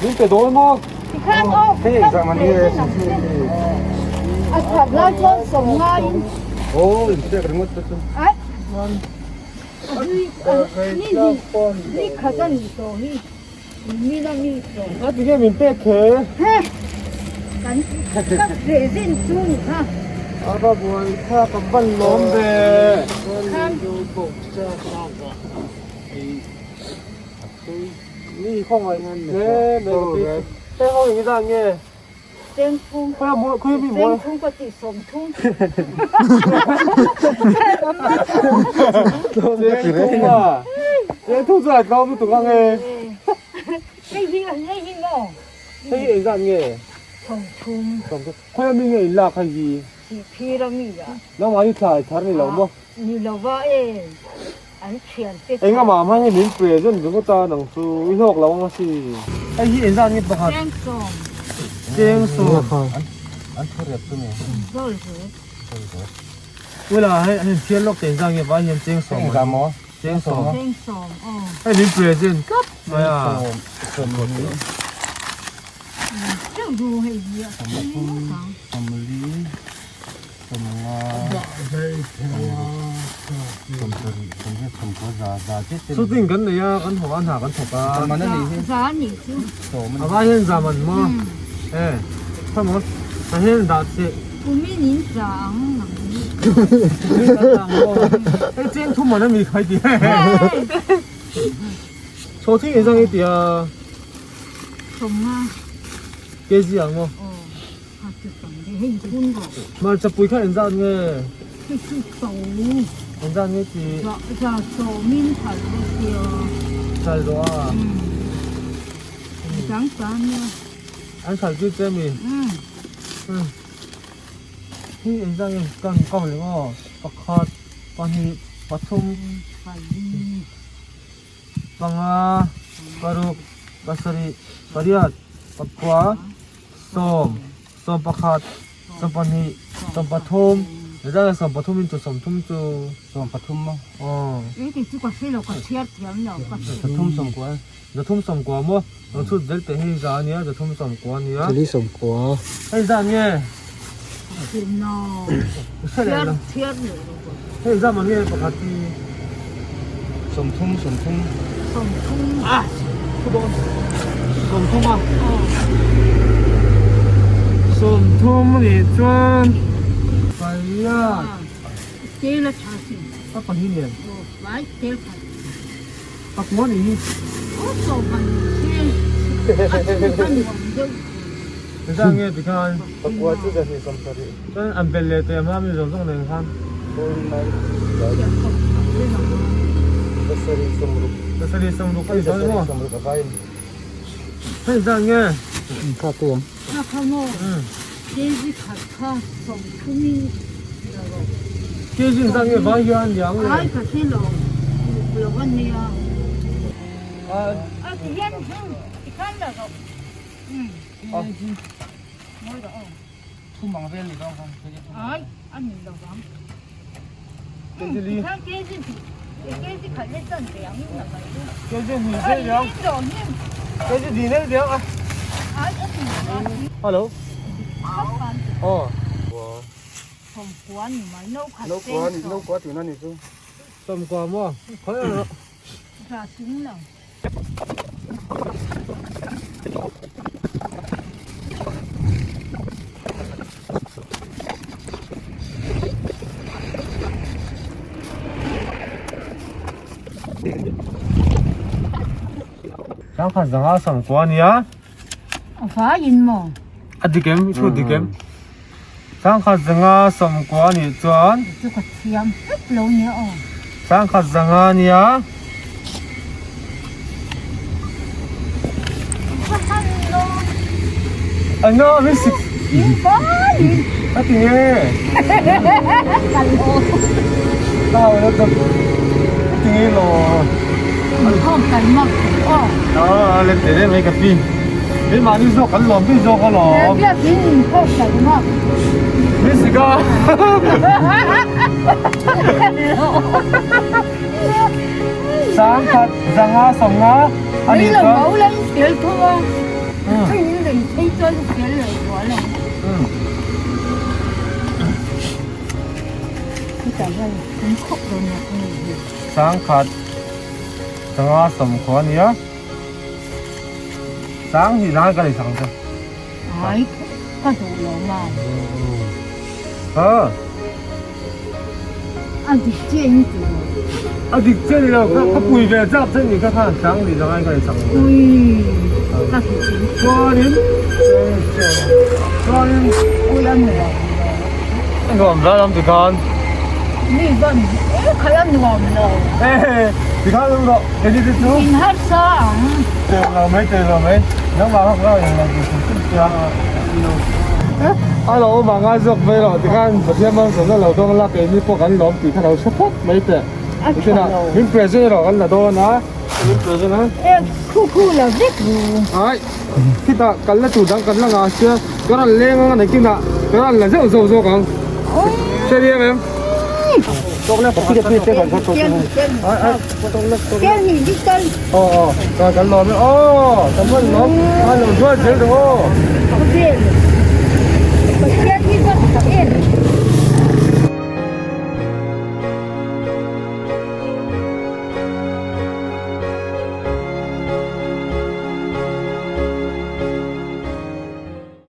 Min pe dawn maw? Aw in pek ringawt te chu. A tinge min pek khe? A va buai kha ka van lawm ve. Mi khawngaih hle mai ka pi. Heng ho eng zat nge? Chengphung. Khawi maw khawi mi maw? Chengphung ka tih 30. Chengphung a. Chengphung chu a tlawm lutuk ang e. Hei hi hei hi maw? Hei hi eng zat nge? 30. 30. Khawi a mi nge in lak hei hi? Sihphir a mi a. Nangmah hi thlai thar ni lo maw? Ni lo va e. An thian te Eng amah hmang hi min present ringawt a nang chu i hlawk lo ang a si. Hei hi engzat nge pakhat? Chengsawm. Chengsawm. An thu rep chu nge? Zawl rep. Zawl rep. Ula hei an thian lawk te engzat nge vai hian chengsawm. Engzat maw? Chengsawm. Chengsawm aw. Hei min present tlat mai a. Sawm sawm. Cheu du hei hi a. 40. Shooting kan nei a, kan haw a hna kan thawk a. A vai hian zam an maw? E, come on. Tah hian dah che. Kumin an zah ang maw? Hei cheng thum an ami khai ti. Chaw thing engzah nge tia? Kg ang maw? Hmarcha pui kha engzat nge? Engzat nge ti? Thal rawh a. An thal tir che mi? Hi engzat nge kan kau leh aw? Pakhat, pahnih, pathum, panga, paruk, pasarih, pariat, pakua. Sawm, 11, 12, 13, zan 13 in chu 30 chu. 30 maw? Aw. Eng ti chu ka hre lo, ka chhiar thiam lo. Zathum sawmkua. Zathum sawmkua maw? Lo chhut zel teh hei za ania, zathum sawmkua ania. Chili sawmkua. Hei zan nge? No. Hre leh lo. Chhiar leh lo. Hei zan man nge pakhat hi? 30, 30. 30. Ah! Thu dawn. 30 a. 30 nih chuan pariat. Tel a tha sin. A pahnih nen. Aw, vai tel khat. Pakua nih hi. Aw, sawm han tel. A chu ka nuam deuh. Engzah nge tikhan? Pakua chu zahnih 70. Chuan an belh leh teh hma mi zawng zawng nen khan. Pasarih sawmruk. Pasarih sawmruk a ni dawn maw? Pasarih sawmruk a vai. Hei zan nge? Kha te ang. Kha kha maw? Kg khat kha 30 in la rawh. Kg zan nge vai hian niang le? Ai ka hre lo. Uluk lo a nia. A ti hian ti khan la rawh. Mawi rawh aw. Thum ang vel ni dawn khan kg thum. Ai a ni lo vang. Kg li. Kha kg kg khat le chan ve ang in la mai chu. Kg ni zel yang. Kg ni zel yang a. Ai a ti lo. Hello. Aw. Sawmkua ni mai no khat No kua ni no kua tihna ni chu. Sawmkua maw? Khawi a. Za chung lo. Changkhat zanga sawmkua ania. A vaiin maw? A dik em? I thu dik em? Changkhat zanga sawmkua nih chuan. Chu ka thiam vek lo nia aw. Changkhat zanga nia. Ka han lo. Anga min sik. In vaiin. A ti nge. Ka lo. Tao lo chak. A ti nge lo. Inkhawm kan mak aw. Ah, le te mai ka pi. Min mahni zawk kan lawm bik zawk alawm. Biakin inkhawm kan mak. Min sika. Sangkhat zanga sawmnga a nih chuan. Lo lan fel tho a, hei in lei phei chuan fel leh zual ang. Hetah hian kan khawp dawn nia ka ngei hi. Sangkhat zanga sawmkhaw a nia. Sang hnih zanga ka lei sak ang che. Ai ka duh lo mai. Ha. A dik chiah in ti lo. A dik chiah ni lo, ka pui ve chak che ni kha khan sang ni zangai ka ni chak lo. Ui, ka hmu chin. Chuanin, chuanin. Ui a nuam lo. A nuam zan am ti khan. Mi van, e khai a nuam lo. E, ti khan awm rawh, kei ni te chu. In harsa ang. Teu lo mai, teu lo mai. Nangmah kha ka lo in lo ti chum chum sia. A lo awm ang a zawk mai lo tikhan Pathian malsawmna lo dawng la keini pawh kan lawm tih kha lo hre phawt mai teh. Nichina min present erawh kan la dawn a, min present a. E khu khu la vek ru. Ai khitah kal la tur dang kan la ngah sia ka rawn leng ang a nakinah ka rawn la zeuh zeuh zawk ang. Hre riang em? Kan lawm e aw kan rawn lawm a lo zuar zel rawh aw.